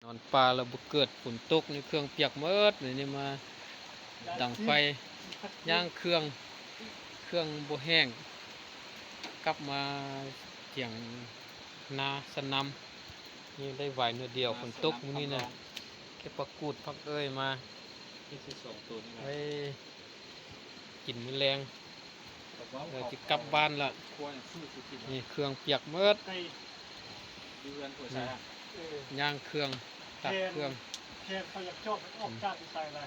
ນອນປ່າແລ້ວບໍ່ເກີດຝົນຕົກນີ້ ເຄື່ອງປຽກໝົດ. ນີ້ມາດັງໄຟ ຍ່າງເຄື່ອງ ເຄື່ອງບໍ່ແຫ້ງ. ກັບມາຖຽງນາສະໜຳ ນີ້ໄດ້ຫວາຍໜ່ວຍດຽວ. ຝົນຕົກມື້ນີ້ນະ ເກັບຜັກກູດຜັກເອີຍມາ ມີແຕ່ສອງໂຕນີ້ນະ ໄວ້ກິນມື້ແລງ. ເອີ ຊິກັບບ້ານລະ ນີ້ເຄື່ອງປຽກໝົດ. ໄກ່ຢູ່ເຮືອນຜູ້ຊາຍ ເອີ ຍ່າງເຄື່ອງ ຕັກເຄື່ອງ. ແພນ ແພນເຂົາຢາກຈອກອອກຈາກອີສາຍລະ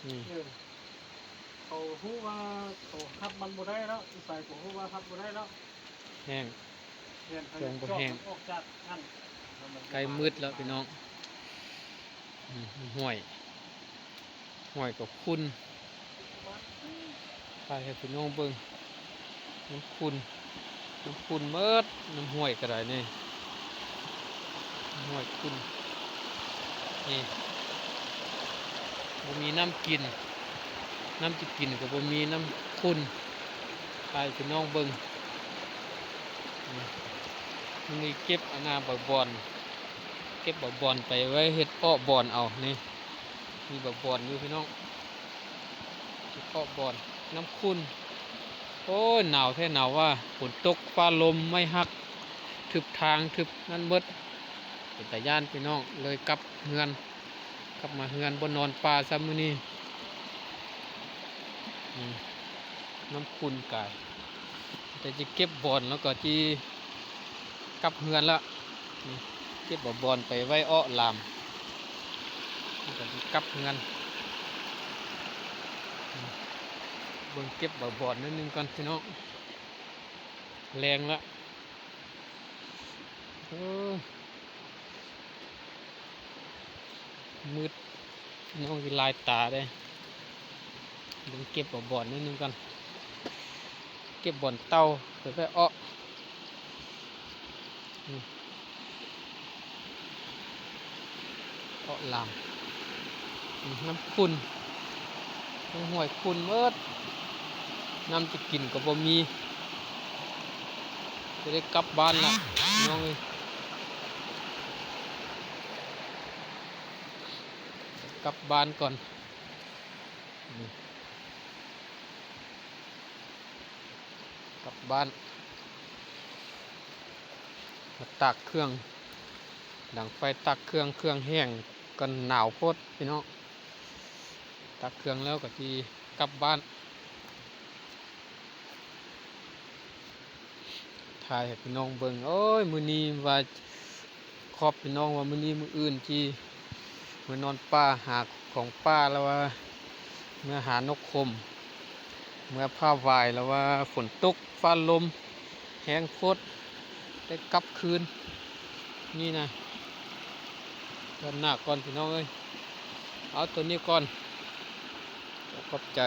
ນີ້ ເອີ ເຂົາຮູ້ວ່າເຂົາຮັບມັນບໍ່ໄດ້ແລ້ວ ອີສາຍກໍຮູ້ວ່າຮັບບໍ່ໄດ້ແລ້ວ. ແຫ້ງ ແພນເຂົາຢາກຈອກອອກຈາກຫັ້ນ ໃກ້ມືດແລ້ວພີ່ນ້ອງ. ອືມ ຫ້ວຍ ຫ້ວຍກໍຂຸ່ນ ຖ່າຍໃຫ້ພີ່ນ້ອງເບິ່ງ. ນ້ຳຂຸ່ນ ນ້ຳຂຸ່ນໝົດ ນ້ຳຫ້ວຍກໍໄດ້ນີ້ ຫ້ວຍຂຸ່ນນີ້. ບໍ່ມີນ້ຳກິນ ນ້ຳຈະກິນກໍບໍ່ມີ ນ້ຳຂຸ່ນ. ຖ່າຍໃຫ້ພີ່ນ້ອງເບິ່ງ. ນີ້ ມື້ນີ້ເກັບອັນນ່າ ໃບບອນ ເກັບໃບບອນໄປໄວ້ເຮັດເອາະບອນເອົານີ້. ມີບັກບອນຢູ່ພີ່ນ້ອງ ເຄາະບອນ. ນ້ຳຂຸ່ນ ໂອ້ຍ ໜາວແທ້ໜາວວ່າ ຝົນຕົກ ຟ້າລົມ ໄມ້ຫັກ ທຶບທາງ ທຶບນັ້ນໝົດ ເປັນຕາຢ້ານພີ່ນ້ອງ. ເລີຍກັບເຮືອນ ກັບມາເຮືອນ ບໍ່ນອນປ່າຊ້ຳມື້ນີ້. ອືມ ນ້ຳຂຸ່ນກາຍ ແຕ່ຈະເກັບບອນແລ້ວກໍຊິກັບເຮືອນລະ. ນີ້ ເກັບເອົາບອນໄປໄວ້ເອາະຫຼາມ ແລ້ວກໍຊິກັບເຮືອນ. ເບິ່ງເກັບເອົາບອນໜ້ອຍໜຶ່ງກ່ອນພີ່ນ້ອງ ແລງລະ. ເອີ ມືດ ນ້ອງຊິລາຍຕາເດ້. ເບິ່ງເກັບເອົາບອນໜ້ອຍໜຶ່ງກ່ອນ ເກັບບອນເຕົ່າໄປໄວ້ເອາະ. ອືມ ເອາະຫຼາມ. ອືມ ນ້ຳຂຸ່ນ ນ້ຳຫ້ວຍຂຸ່ນໝົດ ນ້ຳຈະກິນກໍບໍ່ມີ. ຈະໄດ້ກັບບ້ານລະພີ່ນ້ອງເອີຍ ກັບບ້ານກ່ອນ. ອືມ ກັບບ້ານ ມາຕາກເຄື່ອງ ດັງໄຟຕາກເຄື່ອງ ເຄື່ອງແຫ້ງ ກໍໜາວໂພດພີ່ນ້ອງ. ຕາກເຄື່ອງແລ້ວກໍຊິກັບບ້ານ. ຖ່າຍໃຫ້ພີ່ນ້ອງເບິ່ງ. ໂອ້ຍ ມື້ນີ້ວ່າ ຂອບພີ່ນ້ອງວ່າມື້ນີ້ມື້ອື່ນຊິເມືອນອນປ່າຫາຂອງປ່າ ແລ້ວວ່າເມືອຫານົກຂົມ ເມືອຜ່າຫວາຍ ແລ້ວວ່າຝົນຕົກຟ້າລົມແຮງໂພດ ໄດ້ກັບຄືນ. ນີ້ນະ ເດີນໜ້າກ່ອນພີ່ນ້ອງເອີຍ ເອົາໂຕນີ້ກ່ອນ ຂອບໃຈ.